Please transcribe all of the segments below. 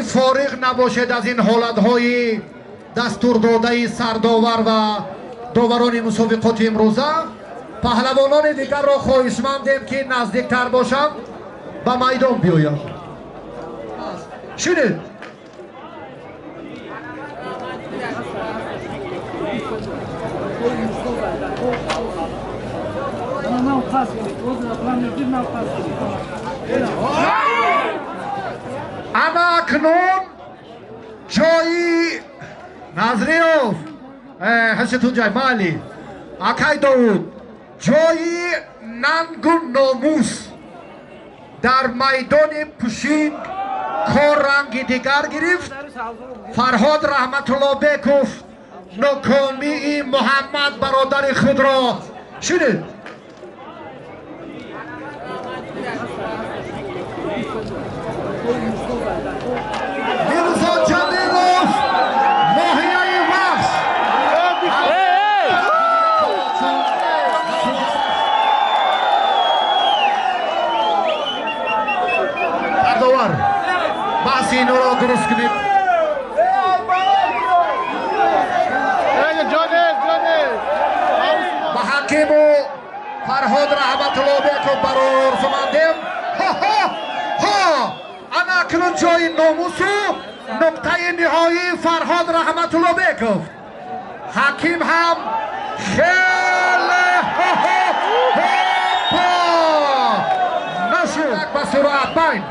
ки фориғ набошед аз ин ҳолатҳои дастурдодаи сардовар ва доварони мусобиқоти имрӯза, паҳлавонони дигарро хоҳишмандем, ки наздиктар бошанд, ба майдон биёянд. Шинед. Ана акнун ҷои Назриёв, ҳашатун ҷай майли, акай Довуд, ҷои нангу номус дар майдони Пушинг кор ранги дигар гирифт. Фарҳод Раҳматуллобеков нокомии Муҳаммад бародари худро шунид. Мирзо Ҷалилов, ноҳияи Вахш. Сардовар, баҳси инҳоро дуруст кунед. Ба ҳакиму Фарҳод Раҳматуллобеков барои орзумандем. Ҳо, ана акнун ҷои номусу нуқтаи ниҳоии Фарҳод Раҳматуллобеков. Ҳаким ҳам хеле нашуд ба суръат байн.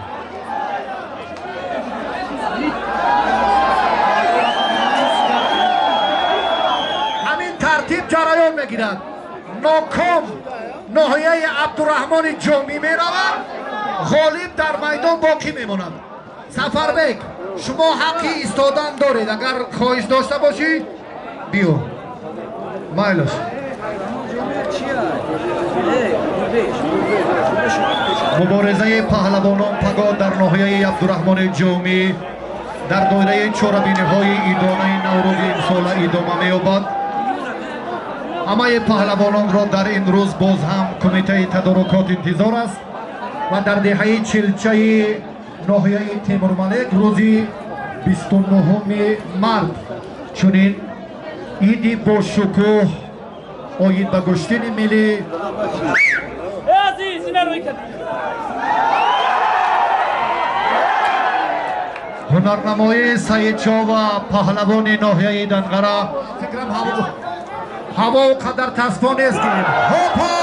Ҳамин тартиб ҷараён мегирад. Ноком ноҳияи Абдураҳмони Ҷомӣ меравад, ғолиб дар майдон боқӣ мемонад. Сафарбек, шумо ҳаққи истодан доред, агар хоҳиш дошта бошӣ, биё. Майлаш. Муборизаи паҳлавонон пагоҳ дар ноҳияи Абдураҳмони Ҷомӣ дар доираи чорабиниҳои идонаи Наврӯзи имсола идома меёбад. Ҳамаи паҳлавононро дар ин рӯз боз ҳам кумитаи тадорукот интизор аст ва дар деҳаи Чилчаи ноҳияи Темурмалик рӯзи 29 март чунин иди бошукӯҳ оид ба гӯштини миллӣ ҳунарнамоии Саидшо ва паҳлавони ноҳияи Данғара. Фикрам ҳаво қадар тасфо нест ки ҳопа.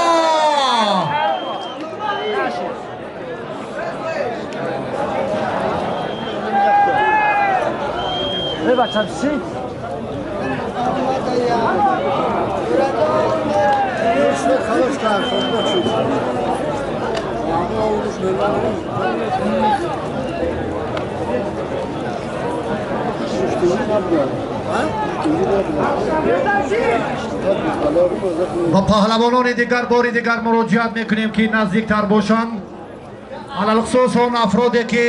Ба паҳлавонони дигар бори дигар муроҷиат мекунем, ки наздиктар бошанд, алалхусус он афроде ки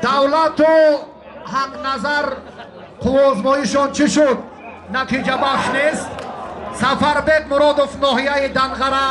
давлату ҳақназар қувваозмоишон чӣ шуд, натиҷабахш нест. Сафарбек Муродов, ноҳияи Данғара.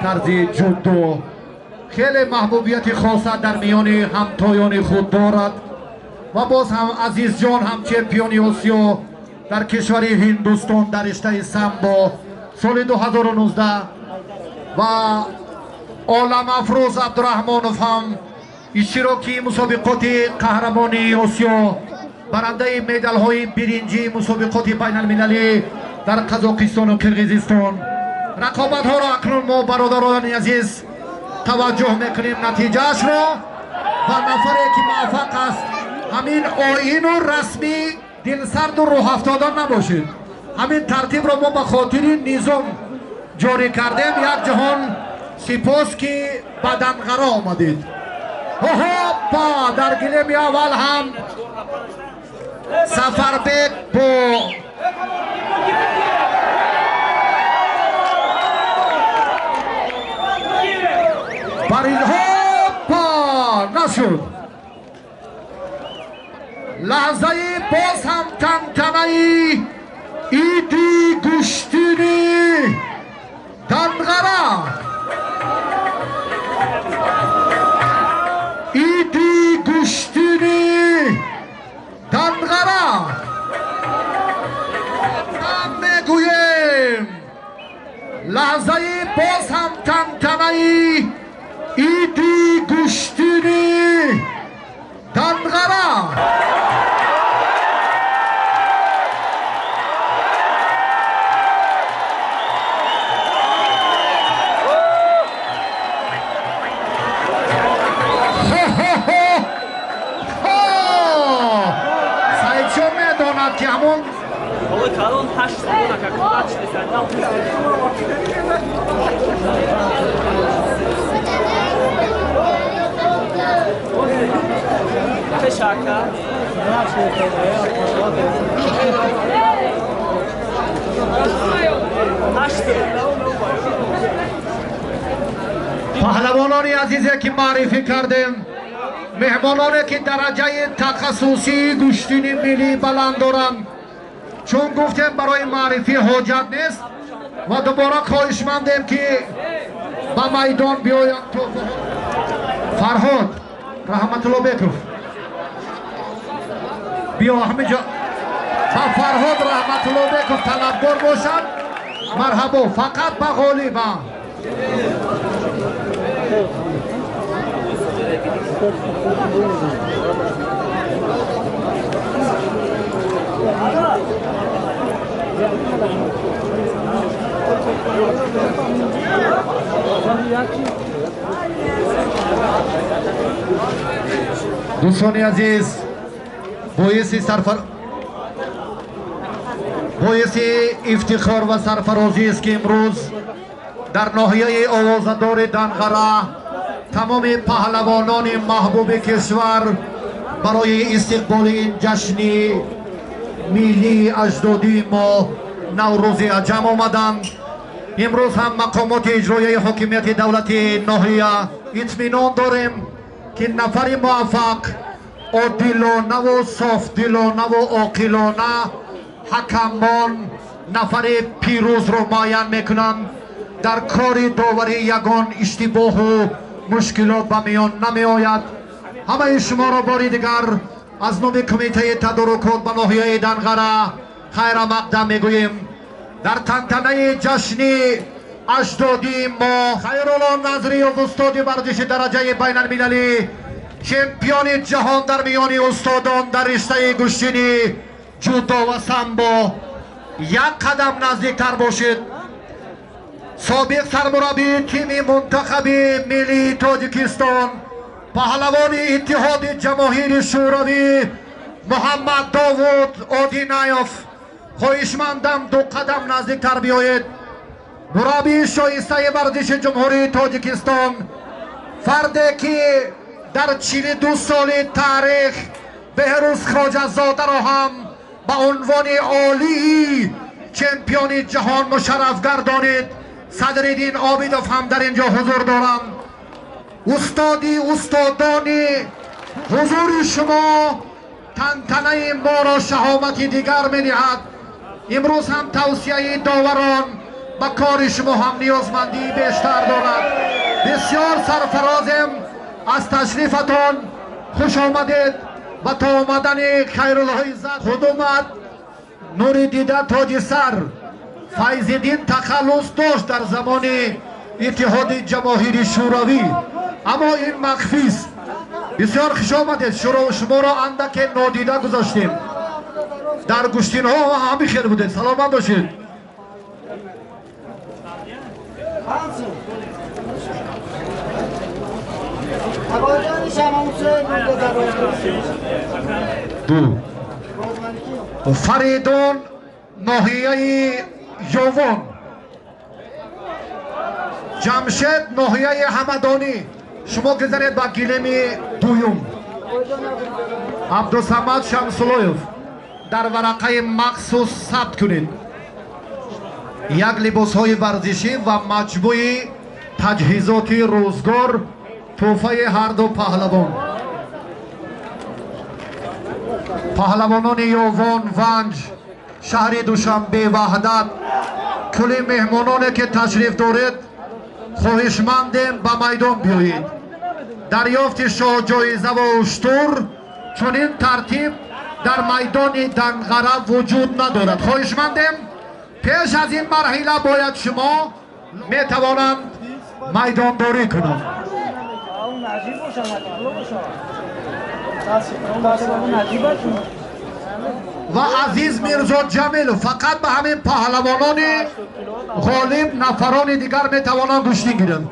Тарзи ҷудо хеле маҳбубияти хоса дар миёни ҳамтоёни худ дорад ва боз ҳам Азизҷон ҳам чемпиони Осиё дар кишвари Ҳиндустон дар риштаи самбо соли 2019 ва Оламафрӯз Абдураҳмонов ҳам иштироки мусобиқоти қаҳрамони Осиё, барандаи медалҳои биринҷии мусобиқоти байналмилалӣ дар Қазоқистону Қирғизистон. Рақобатҳоро акнун мо, бародарони азиз, таваҷҷӯҳ мекунем натиҷаашро ва нафаре ки муваффақ аст. Ҳамин оину расмӣ, дилсарду рӯҳафтода набошед. Ҳамин тартибро мо ба хотири низом ҷорӣ кардем. Як ҷаҳон сипос, ки ба Данғара омадед. Ҳопа, дар гилеми аввал ҳам Сафарбек бо Ҳопа, нашуд. Лаҳзаи боз ҳам тантанаи иди гӯштини Данғара, иди гӯштини Данғара ҳам мегӯем. Лаҳзаи боз ҳам тантанаи иди гӯштини Данғара. Саидшо медонад, ки ҳамон Калон 8 сомона. Пешака. Паҳлавонони азизе, ки маърифӣ кардем, меҳмононе, ки дараҷаи тахассусии гӯштини миллӣ баланд доранд, чун гуфтем, барои маърифӣ ҳоҷат нест ва дубора хоҳишмандем, ки ба майдон биёянд. Фарҳод Раҳматуллобеков, биё ҳаминҷо. Ба Фарҳод Раҳматуллобеков талабгор бошад, марҳабо, фақат ба ғолиба. Дӯстони азиз, боиси ифтихор ва сарфарозист, ки имрӯз дар ноҳияи овозадори Данғара тамоми паҳлавонони маҳбуби кишвар барои истиқболи ин ҷашни миллии аҷдодии мо, Наврӯзи Аҷам, омаданд. Имрӯз ҳам мақомоти иҷроияи ҳокимияти давлати ноҳия итминон дорем, ки нафари муваффақ одилонаву софдилонаву оқилона ҳакамон нафари пирӯзро муайян мекунанд. Дар кори доварӣ ягон иштибоҳу мушкилот ба миён намеояд. Ҳамаи шуморо бори дигар аз номи кумитаи тадорукот ба ноҳияи Данғара хайрамақдам мегӯем. Дар тантанаи ҷашни аҷдодии мо Хайрулло Назриев, устоди варзиши дараҷаи байналмилалӣ, чемпиони ҷаҳон дар миёни устодон дар риштаи гӯштини ҷудо ва самбо, як қадам наздиктар бошед. Собиқ сармураббии тими мунтахаби миллии Тоҷикистон, паҳлавони Иттиҳоди Ҷамоҳири Шӯравӣ Муҳаммад Довуд Одинаев, хоҳишмандам, ду қадам наздиктар биёед. Мураббии шоистаи варзиши Ҷумҳурии Тоҷикистон, фарде ки дар 42 соли таърих Беҳрӯз Хоҷазодаро ҳам ба унвони олии чемпиони ҷаҳон мушарраф гардонид, Садриддин Обидов ҳам дар ин ҷо ҳузур доранд. Устоди устодони, ҳузури шумо тантанаи моро шаҳомати дигар медиҳад. Имрӯз ҳам тавсияи доварон ба кори шумо ҳам ниёзмандии бештар дорад. Бисёр сарфарозем аз ташрифатон, хуш омадед. Ва то омадани Хайруллоиззат худ омад, нури дида, тоҷи сар, Файзиддин тахаллус дошт дар замони Иттиҳоди Ҷамоҳири Шӯравӣ, аммо ин махфист. Бисёр хуш омадед. Шуморо андаке нодида гузоштем. Дар гӯштинҳо ҳамин хел будед. Саломат бошед. Ду. Фаридун ноҳияи Ёвон. Ҷамшед ноҳияи Ҳамадонӣ. Шумо гузаред ба гилеми дуюм. Абдусамад Шамсулоев дар варақаи махсус сабт кунед. Як либосҳои варзишӣ ва маҷмӯи таҷҳизоти рӯзгор тӯҳфаи ҳарду паҳлавон. Паҳлавонони Ёвон, Ванҷ, шаҳри Душанбе, Ваҳдат, кулли меҳмононе ки ташриф доред, хоҳишмандем ба майдон биёед. Дарёфти шоҳҷоизаву уштур чунин тартиб дар майдони Данғара вуҷуд надорад. Хоҳишмандем пеш аз ин марҳила бояд шумо метавонанд майдондорӣ кунанд. Ва Азиз Мирзо Ҷамилов фақат ба ҳамин паҳлавонони ғолиб нафарони дигар метавонанд гӯштӣ гиранд.